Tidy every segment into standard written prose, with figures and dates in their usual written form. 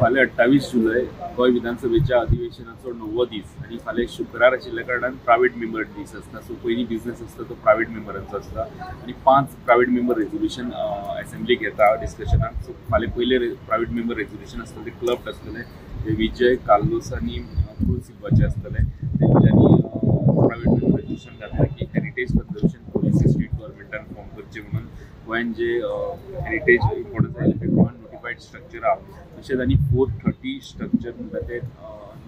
फाल्यां 28 जुलय गोंय विधानसभेच्या अधिवेशनाचो 9वो दीस आनी फाल्यां शुक्रार आशिल्ल्या कारणान प्रायवेट मेंबर दीस आसता. सो पयलीं बिजनेस आसता तो प्रायवेट मेंबरांचो आसता आनी 5 प्रायवेट मेंबर रेजोल्युशन असेंब्ली घेता डिस्कशनाक. सो फाल्यां पयलें प्रायवेट मेंबर रेजोल्युशन आसतलें ते क्लब्ड आसतलें, ते विजय कार्लोस आनी क्रूज सिल्वाचे आसतले. तेंच्यांनी प्रायवेट मेंबर रेजोल्युशन घातलें की हेरिटेज कन्जर्वेशन पॉलिसी स्टेट गव्हर्मेंटान फॉर्म करची म्हणून गोंयान जे हेरिटेज इम्पॉर्टन्स आयिल्ले 51 नोटिफायड स्ट्रक्चर आहा तशेंच आनी 430 स्ट्रक्चर म्हणटा ते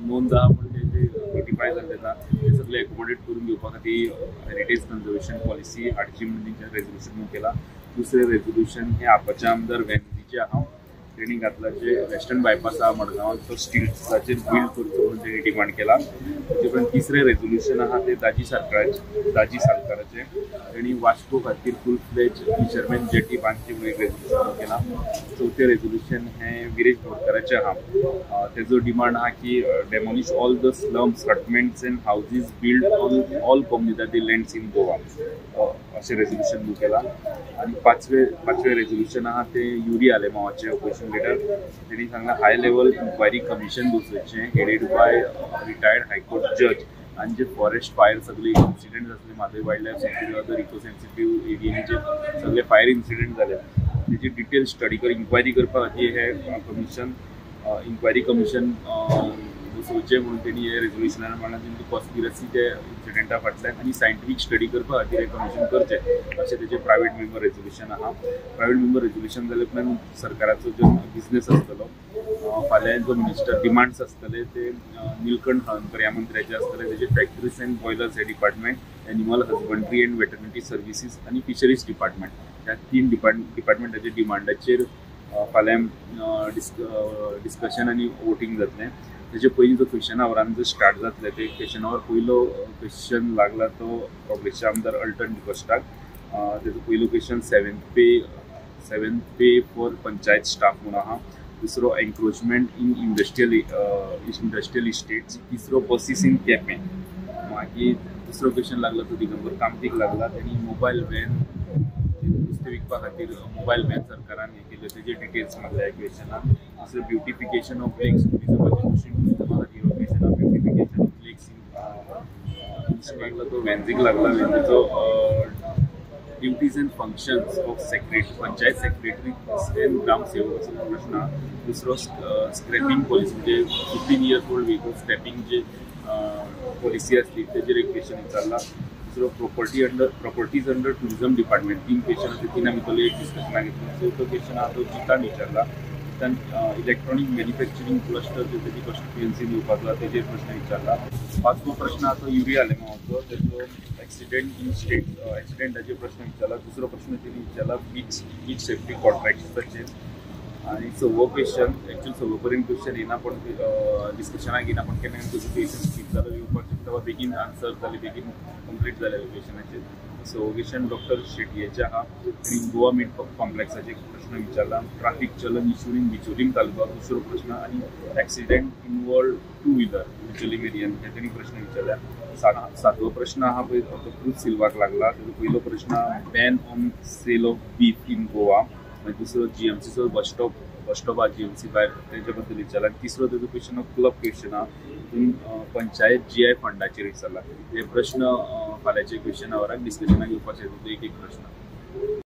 नोंद आहा पूण ते नोटिफाय जाल्ले ना ते सगळे एकोमोडेट करून घेवपा खातीर हेरिटेज कन्जर्वेशन पॉलिसी हाडची म्हणून तेंच्यानी रेजोल्युशन मूव केला. दुसरें रेजोल्युशन हें आपाचे आमदार वेंझीचें आहा, तेणी घातला जे वेस्टर्न बायपास आहा मडगांवांत तो स्टिल्साचेर बिल्ड करचो म्हणून तेणी डिमांड केला. तेचे उपरांत तिसरें रेजोल्युशन आहा ते दाजी सालकाराचें, तेणी वास्को खातीर फूल फ्लेज फिशरमॅन जेटी बांदची म्हणून एक रेजोल्युशन केला. चवथें रेजोल्युशन हें विरेश बोरकाराचें आहा, तेजो डिमांड आहा की demolish all the slums, hutments and houses build on all Comunidade lands in Goa अशें रेजोल्युशन मूव केलां. आनी पांचवें रेजोल्युशन आहा तें युरी आलेमावाचें ऑपोजिशन लिडर, तेणी सांगलां हाय लेवल इन्क्वायरी कमिशन बसोवचें headed by retired high court जज आनी जे फॉरेस्ट फायर सगळे इन्सिडंट आसले Mhadei wild life sanctuary other eco sensitive एरियांनी जे सगळे फायर इन्सिडंट जाले तेजी डिटेल स्टडी कर इन्क्वायरी करपा खातीर हें कमिशन इन्क्वायरी कमिशन बसोवचें म्हणून तेणी हे रेजोल्युशनान म्हणलां. तेंची कॉन्स्पिरसी ते इन्सिडंटा फाटल्यान आनी सायंटिफीक स्टडी करपा खातीर हें कमिशन करचें अशें तेजें प्रायवेट मेंबर रेजोल्युशन आहा. प्रायवेट मेंबर रेजोल्युशन जाले उपरांत सरकाराचो जो बिजनेस आसतलो फाल्यां जो मिनिस्टर डिमांड्स आसतले ते निलकंठ हळर्णकर ह्या मंत्र्याचे आसतले. तेजे फॅक्टरीज अँड बॉयलर्स हे department, animal husbandry and veterinary services आनी फिशरीज डिपार्टमेंट ह्या 3 डिपार्टमेंटाच्या डिमांडाचेर फाल्यां डिस्कशन आनी वोटींग जातलें. तेजे पयलीं जो क्वेश्चन आवरान जो स्टार्ट जातलें ते क्वेश्चन आवर पयलो क्वेश्चन लागला तो काँग्रेसचे आमदार अल्टन डिकोस्टाक. तेजो पयलो question seventh pay for panchayat staff म्हणून आहा. दुसरो एन्क्रोचमेंट इन इंडस्ट्रियल इस्टेट्स, तिसरो बसीस इन केपें. मागीर दुसरो क्वेश्चन लागला तो दिगंबर कामतीक लागला, तेणी मोबायल व्हॅन नुस्तें विकपा खातीर मोबायल व्हॅन सरकारान हें केलें तेजे डिटेल्स मागल्या ह्या क्वेश्चनाक. दुसरें ब्युटिफिकेशन ऑफ लेक्स टुरिजमाचें कुशीन टुरिजमा खातीर क्वेश्चन आहा ब्युटिफिकेशन ऑफ लेक्स इन लागला तो वेंझीक लागला. वेंझीचो duties and functions of panchayat secretary and ग्रामसेवक असो प्रश्न आहा. दुसरो स्क्रॅपिंग पॉलिसी म्हणजे 15 इयर्स ओल्ड व्हेकल स्क्रॅपिंग जे पॉलिसी आसली तेजेर एक क्वेश्चन विचारला. दुसरो properties under tourism department 3 question आसा, 3 भितरले एक डिस्कशनाक घेतलो. चवथो क्वेश्चन आहा तो जितान विचारला. जितान इलेक्ट्रॉनीक मॅन्युफॅक्चरींग क्लस्टर जे तेजी कॉन्स्टिट्युएन्सी दिवपाक जाय तेजेर प्रश्न विचारला. पांचवो प्रश्न आहा तो युरी आलेमावाचो, तेजो एक्सिडंट इन स्टेट एक्सिडंटाचेर प्रश्न विचारला. दुसरो प्रश्न तेणी विचारला बीच सेफ्टी कॉन्ट्रॅक्ट्साचेर. आनी सवो क्वेश्चन एक्चुअली सवो पर्यंत क्वेश्चन येना पण डिस्कशनाक येना पण केन्ना केन्ना क्वेश्चन स्कीप जालो येवपाक शकता वा बेगीन आन्सर जाले बेगीन कंप्लीट जाले क्वेश्चनाचेर. सवो क्वेश्चन डॉक्टर शेटयेचें आहा, तेणी गोवा मीट कॉम्प्लेक्साचेर प्रश्न विचारला. Traffic challan issue in Bicholim taluka दुसरो प्रश्न आनी accident involve 2 wheeler Bicholim एरियान हे तेणी प्रश्न विचारला. सातवो प्रश्न आहा पळय तो क्रूज सिल्वाक लागला. तेजो पयलो प्रश्न ban on sale of beef in Goa, मागीर दुसरो जीएमसीचो बस स्टॉप आहा जीएमसी भायर तेजे बद्दल विचारला. आनी तिसरो तेजो क्वेश्चन क्लब क्वेश्चन आहा तितून पंचायत जीआय फंडाचेर विचारला. हे प्रश्न फाल्यांचे क्वेश्चन आवराक डिस्कशनाक येवपाक शकता एक एक प्रश्न.